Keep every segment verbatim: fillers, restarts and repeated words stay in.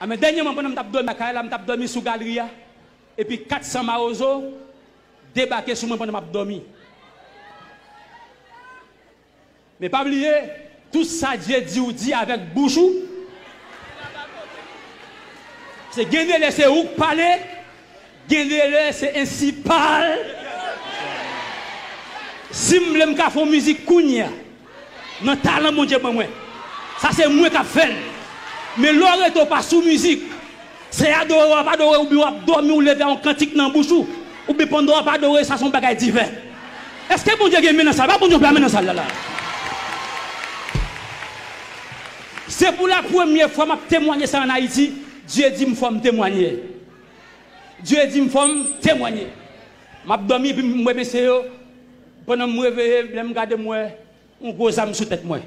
A, men dènyèman, pandan m t ap dòmi lakay la, m t ap dòmi sou galri a, epi kat san mawozo debake sou mwen pandan m ap dòmi. Men pa bliye, tout sa Dye di ou di avèk bouch ou. Se gen de lè se ou k pale, gen de lè se ensi pal. Si m vle, m ka fè yon mizik kounye a, nan talan Bondye ban mwen. Sa se mwen k ap fè l. Men lè w rete w pa sou mizik, se adore w ap adore, oubyen w ap dòmi, ou leve a yon kantik nan bouch ou, oubyen pandan w ap adore, sa se yon bagay diven. Èske Bondye gen men nan sal? Ba Bondye yon pla men nan sal la, la. Se pou la premyè fwa m ap temwanye sa ann Ayiti. Dye di m fò m temwanye. Dye di m fò m temwanye. M ap dòmi, epi m wè mesye yo. Pandan m reveye, lè m gade, m wè yon gwo zam sou tèt mwen.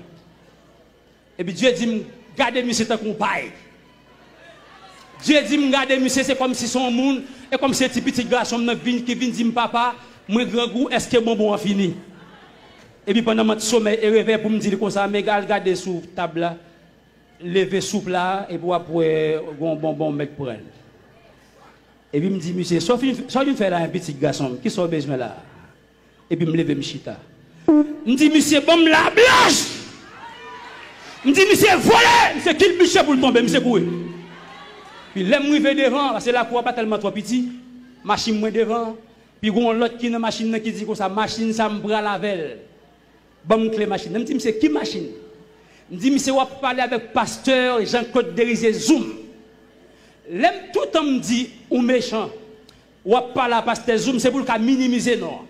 Epi Dye di m, gade misye tankou yon pay. Dye di m, gade misye, se kòmsi se yon moun, e kòmsi se ti pitit gason m nan vin, ki vin di m, papa, mwen grangou, èske bonbon an fini? Epi pandan m ant somèy e revèy pou m di l konsa, men al gade sou tab la, leve sou pla a, epi w ap wè gon bonbon w mèt pran. Epi m di misye, sa w fin, sa w vin fè la, pitit gason m, kisa w bezwen la? Epi m leve m chita. M di misye, ban m lablaj! M di misye, vole! Misye kilbiche pou l tonbe, misye kouri. Pi lè m rive devan, paske lakou a pa tèlman twò piti, machin mwen devan, pi gon lòt ki nan machin nan ki di konsa, machin sa m pral avè l. Ban m kle machin nan. M di misye, ki machin? M di misye, w ap pale avèk pastè Jean Claude Derizier Zoom. Lè m toutan m di ou mechan, w ap pale a pastè Zoom, se pou l ka minimize non an.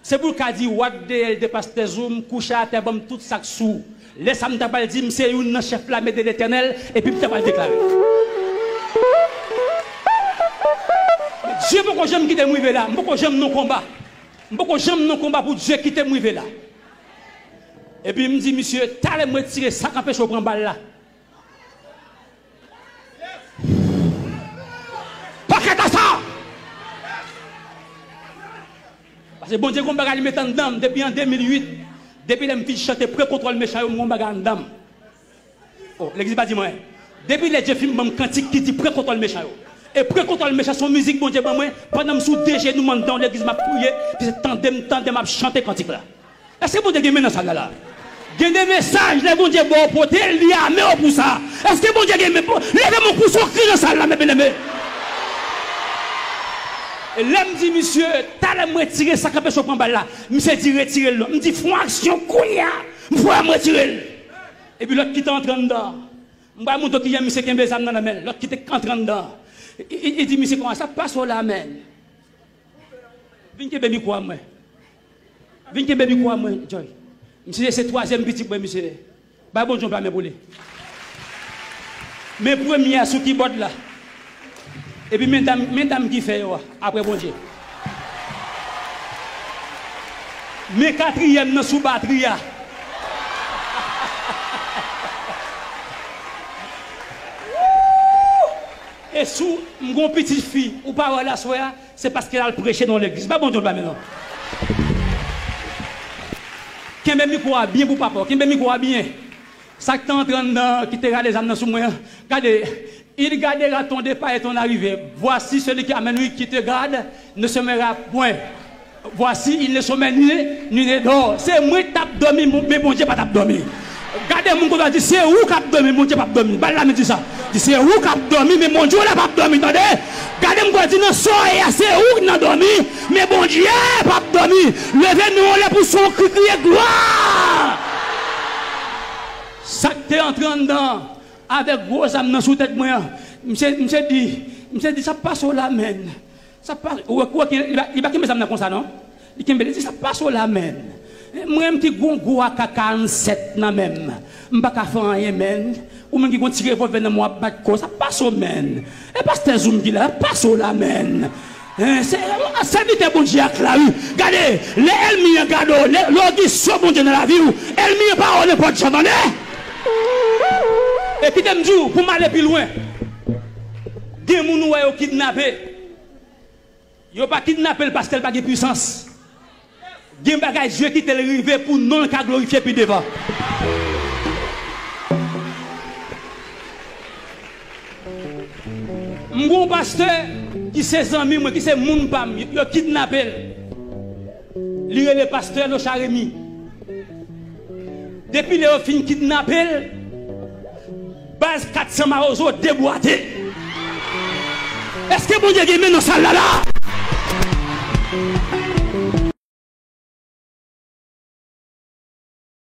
Se pou l ka di, what the hell de pastè Zoom, kouche atè, ban m tout sa k sou ou. Lè sa m ta pral di, m se youn nan chèf lame de Letènèl, epi m ta pral deklare. Dye poko janm kite m rive la, m poko janm nan konba. M poko janm nan konba pou Dye kite m rive la. Epi m di misye, talè m retire sa k anpeche w pran bal la. Pakèt a sa! Paske Bondye gon bagay li met anndan m depi an de mil uit, depi lè m fin chante Pran kontwòl mechan yo, m gon bagay anndan m. Oh, legliz pa di m anyen. Depi lè Dye fin ban m kantik ki di Pran kontwòl mechan yo. E Pran kontwòl mechan se yon mizik Bondye ban mwen, pandan m sou de jenou m anndan yon legliz m ap priye, se tande m, tande m ap chante kantik la. Èske Bondye gen men nan sal la la? Gen de mesaj, lè Bondye ba w pote l, li ame w pou sa. Èske Bondye gen men? Leve men w pou sa w kri nan sal la, men byeneme. E lè m di misye, talè m retire sa k anpeche w pran bal la, misye di retire l non. M di fè yon aksyon kounye a, m fè w wè m retire l. Epi lòt ki te antre anndan an, m pral montre w kijan misye kenbe zam nan nan men l. Lòt ki te antre anndan an, li, li, li di misye konsa, sa pase w la, menn. Vin kenbe mikwo a mwen. Vin kenbe mikwo a mwen, Joy. Misye se twazyèm pitit mwen, misye. Bay Bondye yon pla men pou li. Men premye a sou kibòd la. Epi men dam, men dam ki fè yo a, apre Bondye. Men katriyèm nan sou batri a. E si w, m gon pitit fi, ou pa wè l aswè a, se paske l al preche nan yon legliz. Ba Bondye yon pla men non. Kenbe mikwo a byen pou papa w. Kenbe mikwo a byen. Sa k te antre anndan an, ki te rale zam nan sou mwen an, gade, il gardera ton départ et ton arrivée. Voici celui qui, amen, wi, qui te garde ne sommeillera point. Voici, il ne sommeille ni, ni ne dort. Se mwen k t ap dòmi, men Bondye pa t ap dòmi. Gade moun kote a, di, se ou k ap dòmi, Bondye p ap dòmi. Ba l la men, di sa. Di, se ou k ap dòmi, men Bondye w la p ap dòmi, tande. Gade moun kote a, di, nan somèy a, se ou k nan dòmi, men Bondye p ap dòmi. Leve men w anlè pou son kri, kriye glwa. Sa k te antre anndan an, avèk gwo zam nan sou tèt mwen an, misye, misye di, misye di, sa pase w la, menn. Sa pa, ou wè, ou wè, li pa, li pa kenbe zam nan konsa, non. Li kenbe, li di, sa pase w la, menn. Mwen menm ki gon gwo A K karannsèt nan men m, m pa ka fè anyen, menn. Ou menm ki gon ti revòlvè nan men w ap bat kò, sa pase w, menn. E pastè Zoom ki la, sa pase w la, menn. Hein, se, sèvitè Bondye a k la, wi. Gade, lè ènmi an gade w, lè, lè w gen so Bondye nan lavi w, ènmi an pa wè w nenpòt jan, tande. E kite m di w, pou m ale pi lwen, gen moun ou wè yo kidnape. Yo pa kidnape l paske l pa gen pwisans. Gen bagay Dye kite l rive pou non l ka glorifye pi devan. M gon pastè ki se zanmi mwen, ki se moun pa m, yo kidnape l. Li rele pastè Locha Remy. Depi lè yo fin kidnape l, baz kat san Mawozo debwate. Èske Bondye gen men nan sal la la?